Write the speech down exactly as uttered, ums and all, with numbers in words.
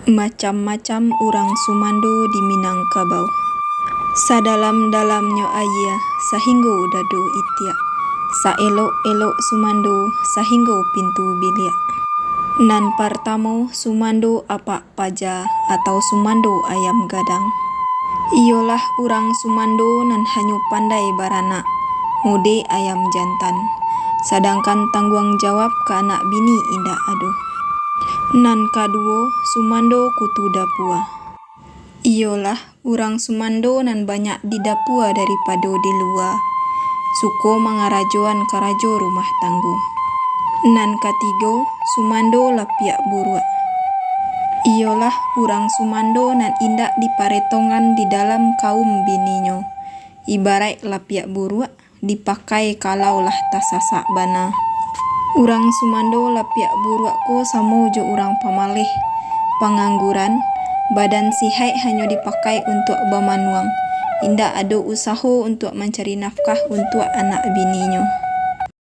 Macam-macam urang sumando di Minangkabau. Sadalam-dalamnyo aia, sahinggo dado itiak. Saelok-elok sumando, sahinggo pintu biliak. Nan partamo, sumando apak paja atau sumando ayam gadang. Iyolah urang sumando nan hanyo pandai baranak, mode ayam jantan, sadangkan tangguang jawab ka anak bini indak ado. Nan kaduo, sumando kutu dapua. Iyolah urang sumando nan banyak di dapua daripado di lua, suko mangarajoan karajo rumah tanggo. Nan katigo, sumando lapiak buruak. Iyolah urang sumando nan indak diparetongan di dalam kaum bininyo, ibaraik lapiak buruak dipakai kalau lah tasasak bana. Urang sumando lapiak buruak ko samo jo urang pamaleh, pangangguran, badan sihaik hanyo dipakai untuak bamanuang, indak ado usaho untuak mancari nafkah untuak anak bininyo.